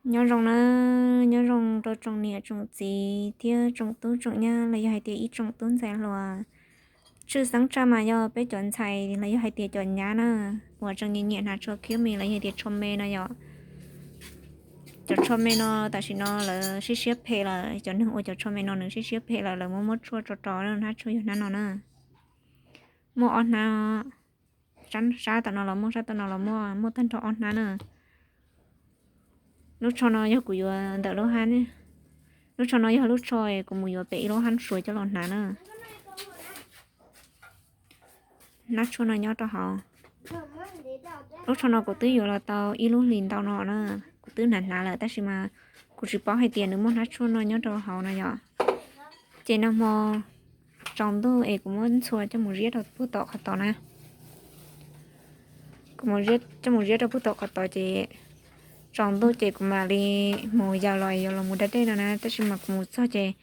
Nyob zoo na, nyob zoo rau tsoom niam tsoom txiv thiab tsoom tub tsoom nyab los yog hais tias ib tsoom tub ntxhais hluas. Tshwj xeeb tshaj mas yog peb cov ntxhais los yog hais tias cov nyab na, uas tseem nyiam nyiam hnav tsho khiab me los yog hais tias tsho me no yom. Cov tsho me no tam sim no lawv siab siab phem lawm, cov neeg ua cov tsho me no nws siab siab phem lawm, lawv muab muab tshuaj tso rau hnab tshuaj yog hnab no na. Muaj ob hnab, sab tom no los muaj, sab tom no los muaj, muaj tag nrho ob hnab na. Lub tsho no yog kuv yuav ntawm lub hab, lub tsho no yog lub tsho kuv mus yuav pem ib lub hab suav coj los hnav na. Hnab tshuaj no nyob rau hauv. Lub tsho no kuv twb yuav los tau ib lub hlis ntau no na, kuv twb hnav hnav lawm tab sis mas kuv tsis paub hais tias nws muaj hnab tshuaj no nyob rau hauv no yom. Ces nag hmo tsaus ntuj es kuv muab ntxhua coj mus ziab rau puag tom qhov tod na. Kuv coj mus ziab rau puag tom qhov tod ces tsaus ntuj ces kuv mam li mus yawm los yuav los mus da dej no na, tab sis mas kuv mus txog ces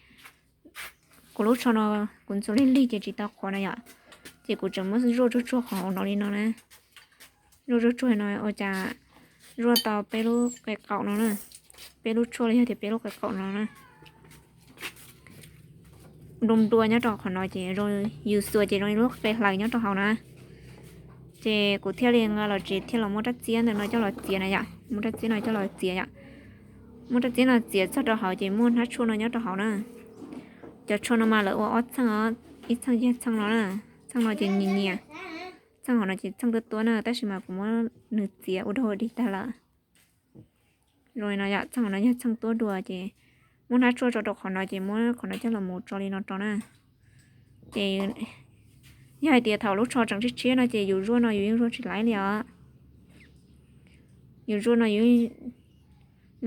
kuv lub tsho no kuv ntxhua lig lig ces tsis tau qhuav na yom. Ces kuv tseem muab zuaj tsuag tsuag qhov hauv no li no na. Zuaj tsuag tsuag no ua cas zuaj tau peb lub qe qaum no na, peb lub tshuaj los yog tias peb lub qe qaum no na. Nrua nrua nyob rau qhov no ces yus xuas ces zoo li lub qe hlaws nyob rau hauv na. Ces kuv thiaj li nqa los tsev thiaj los muab rab txiab ntawm no coj los txiav na yom, muab rab txiab no coj los txiav yom. Muab rab txiab no txiav txog rau hauv ces muaj hnab tshuaj no nyob rau hauv na. Cov tshuaj no mas lawv ua ob txheej, ib txheej yog txheej no na, txheej no ces nyias nyias, txheej hauv no ces txheej tuab tuab na, tab sis mas kuv muab nws txiav ua dog ua dig tag lawm. Zoo li no yom, txheej hauv no yog txheej tuab dua ces muab hnab tshuaj tso rau qhov no ces muab qhov no coj los mus tso li no rau na. Ces yog hais tias thaum lub tsho tseem tshiab tshiab no ces yus zuaj no yus yeej zuaj tsis laib li os. Yus zuaj no yus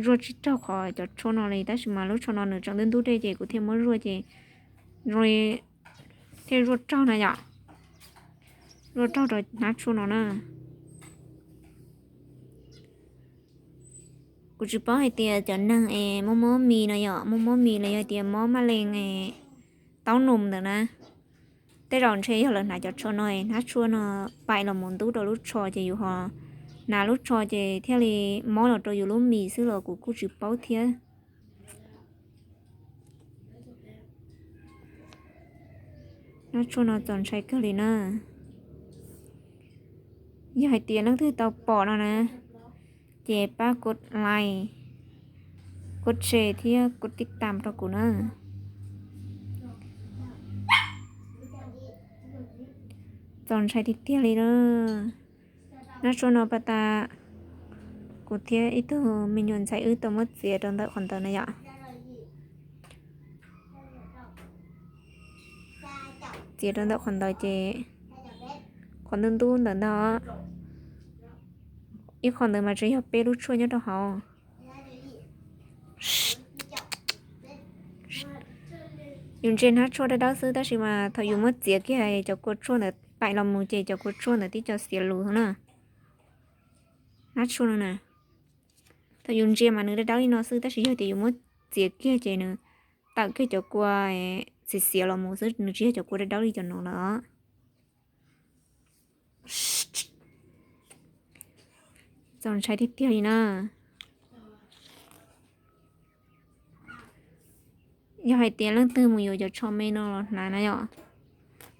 zuaj tsis raug qhov cov tshuaj no li, tab sis mas lub tsho no nws tseem ntub ntub dej ces kuv thiaj muab zuaj ces zoo li thiaj zuaj raug na yom. Zuaj raug rau hnab tshuaj no na. Kuv tsis paub hais tias cov neeg es mob mob mis no yom, mob mob mis los yog tias mob maj lees es taub num ntawd na, tej zaum ntshe yog lawv hnav cov tsho no es hnab tshuaj no paim los mus ntub rau lub tsho ces yus ho hnav lub tsho ces thiaj li mob los rau yus lub mis xwb los kuv kuj tsis paub thiab. Hnab tshuaj no txaus ntshai kawg li na. Yog hais tias leej twg tau pom no na, ces pab kuv like, kuv share thiab kuv tij tam rau kuv na. Txaus ntshai tiag tiag li na. Hnab tshuaj no pas tas kuv thiab ib tug me nyuam ntxhais wb tau muab txiav rau ntawm qhov ntawd na yom. Txiav rau ntawm qhov ntawd ces qhov ntub ntub ntawm ntag. Ib qho ntawd mas tseem yog peb lub tshuaj nyob rau hauv. Yus ntsia hnab tshuaj dawb dawb xwb tab sis mas thaum yus muab txiav kiag cov kua tshuaj ntawd paim los mus ces cov kua tshuaj ntawd tib co xiav lus na. Hnab tshuaj no na, thaum yus ntsia mas nws dawb dawb li no xwb tab sis yog tias yus muab txiav kiag ces nws tawm kiag cov kua xiav xiav los mus xwb, nws tsis yog cov kua dawb dawb li cov no lawm. Txaus ntshai tiag tiag li na. Yog hais tias leej twg mus yuav cov tsho me no los hnav na yom,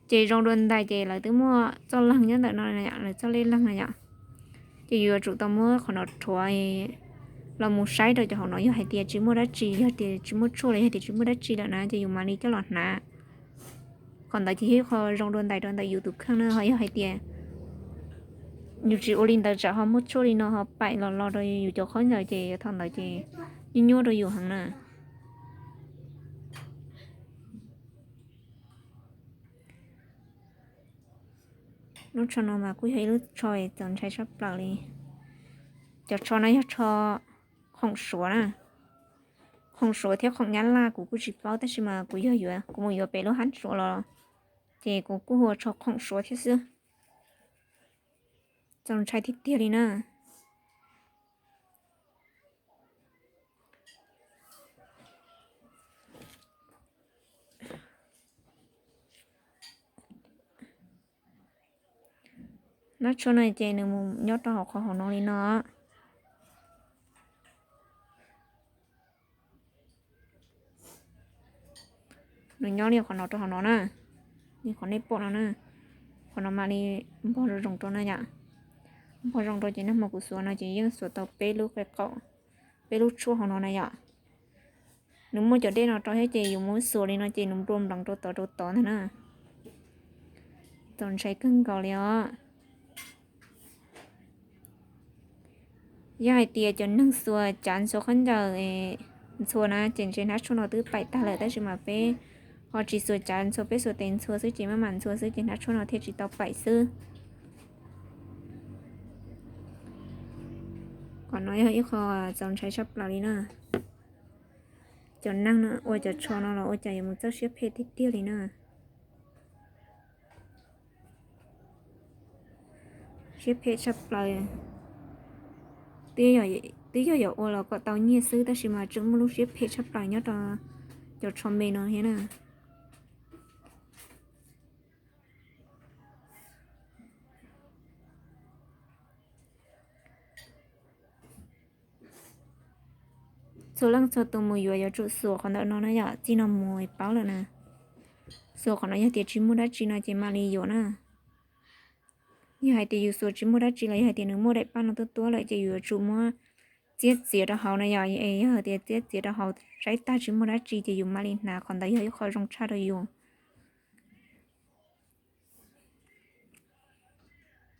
ces zoo dua ntais ces lawv twb muaj txoj leeg nyob ntawm no, lawv txoj lej leeg na yom. Ces yus yuav tsum tau muab qhov no rhuav los mus saib rau cov hauv no, yog hais tias tsis muaj dab tsi, yog tias tsis muaj tshuaj los yog tias tsis muaj dab tsi lawm na ces yus mam li coj los hnav. Qhov ntawd ces yog ib qho zoo dua ntais rau ntawm yus tus kheej na, ho yog hais tias yus tsis ua li ntawd tsam ho muaj tshuaj li no ho paim los los rau yus cov khaub ncaws ces thaum ntawd ces nyuaj nyuaj rau yus heev na. Lub tsho no mas kuj yog ib lub tsho txaus ntshai tshaj plaws li. Cov tsho no yog tsho khoom suav na. Khoom suav thiab khoom nyab laj kuv kuj tsis paub tab sis mas kuv yog yuav, kuv mus yuav pem lub hab suav los ces kuv kuj hu ua tsho khoom suav thiab xwb. Txaus ntshai tiag tiag li na. Hnab tshuaj no ces nws mus nyob rau hauv qhov hauv no li no. Nws nyob li qhov no rau hauv no na, li qhov nej pom no na, qhov no mam li npog zoo zoo rau na yom. Npog zoo rau ces nag hmo kuv xuas no ces yeej xuas tau peb lub qe qaum, peb lub tshuaj hauv no na yom. Nws muaj cov dej no rau thiab ces yus muab xuas li no ces nws nplua nplees rau tod rau tod ntag na. Txaus ntshai kawg nkaus li os. Yog hais tias cov neeg xuas cav ntxhua khaub ncaws ntxhua na ces ntshe hnab tshuaj no twb paim tag lawm, tab sis mas peb ho tsis xuas cav ntxhua, peb xuas tes ntxhua xwb ces maj mam ntxhua xwb ces hnab tshuaj no thiaj tsis tau paim xwb. Qhov no yog ib qho txaus ntshai tshaj plaws li na. Cov neeg no ua cov tsho no los ua cas yuav mus txawj siab phem tiag tiag li na. Siab phem tshaj plaws. Twb yog yuav ua los kom tau nyiaj xwb tab sis mas tseem muaj lub siab phem tshaj plaws nyob rau cov tsho me no thiab na. Txhua leej txhua tus mus yuav yuav tsum xuas qhov ntawm no na yom, txij no mus paub lawm na. Xuas qhov no, yog tias tsis muaj dab tsi no ces mam li yuav na. Yog hais tias yus xuas tsis muaj dab tsi los yog hais tias nws muaj daim paj no tuab tuab lawm ces yus yuav tsum muab txiab txiav rau hauv na yom. Es yog tias txiab txiav rau hauv saib tag tsis muaj dab tsi ces yus mam li hnav, qhov ntawd yog ib qho zoo tshaj rau yus.